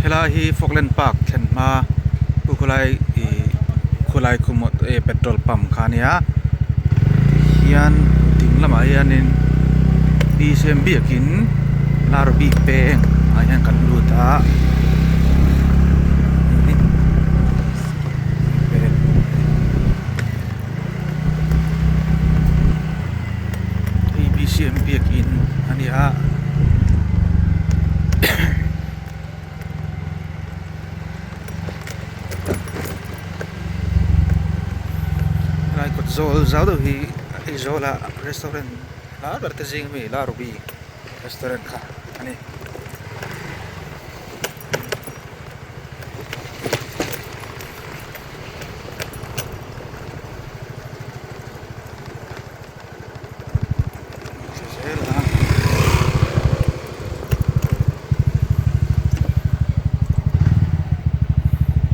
Helai hi Falkland Park thlen hma khu khawlai ih khawlai khu petrol pump kha a nia tihian ding lamah hianin bcm biakin larbi peng ah hian kan lut a. Hei bcm biakin a ni a helai kawt zawl zau deuh hi Aizawl a restaurant lar ber te zing ami Larubi restaurant kha a ni.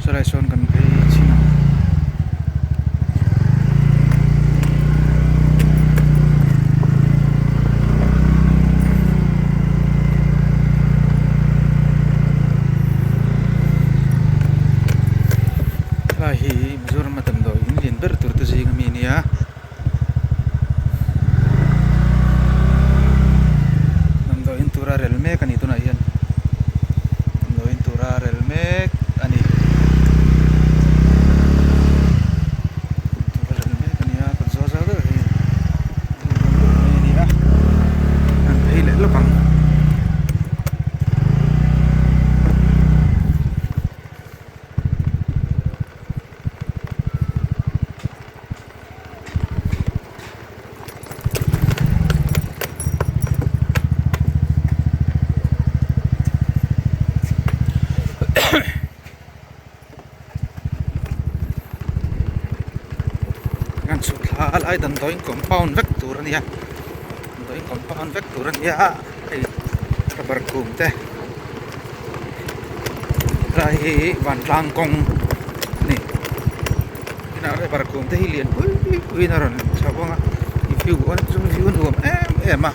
Sawlai sawn kan phei chhin ang. Helai hi Mizoram a damdawi in lian ber tur te zing ami a nia. Damdawi in tura rel mek a ni tunah hian damdawi in tura rel mek a ni tura rel mek a ni a kawt zawl zau deuh hi a ni a an phei leh lawk ang. Kan chhuk thla a lai damdawiin compound vek tur a nia damdawiin compound vek tur a nia hei rubber kung te helai hi vantlang kawng a ni. Inah rubber kung te hi lian pui pui in a rawn chho vang a view a chu view a nuam em em a.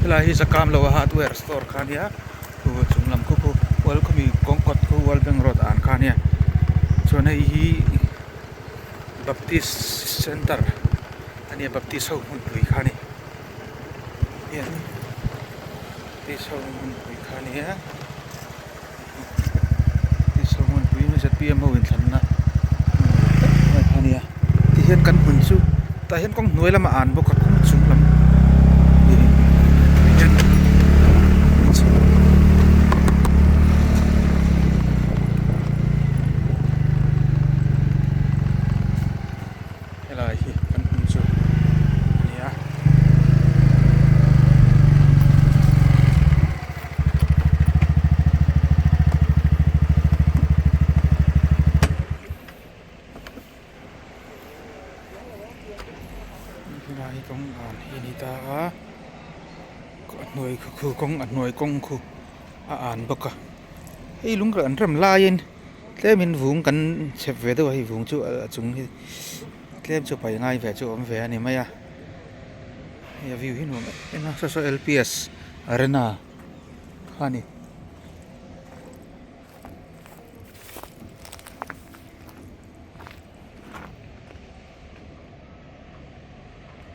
Helai hi zakam lo a hardware store kha a nia khu chung lam khu khu welcome kawng kawt khu world bank road ah an kha a nia chuan hei hi. Baptist center a nia Baptist ho hmunpui kha a ni hian Baptist ho hmunpui kha a nia Baptist ho hmunpui zpm ho inthlanna hmun kha a nia tihian kan hmun chu tah hian kawng hnuai lamah an bawk a kawng chung lam hian. Helai hi kan hmun chu a ni a. Helai hi kawng an hi a ni ta a a hnuai khu kawng a hnuai kawng khu a an bawk a hei lung an rem laiin. Tlemin vung kan chhep ve deuh a hei vung chu a chung hi tlem chu pai ngai ve chu a awm ve a ni mai a hei a view hi nuam em em a saw saw L P S arena kha a ni.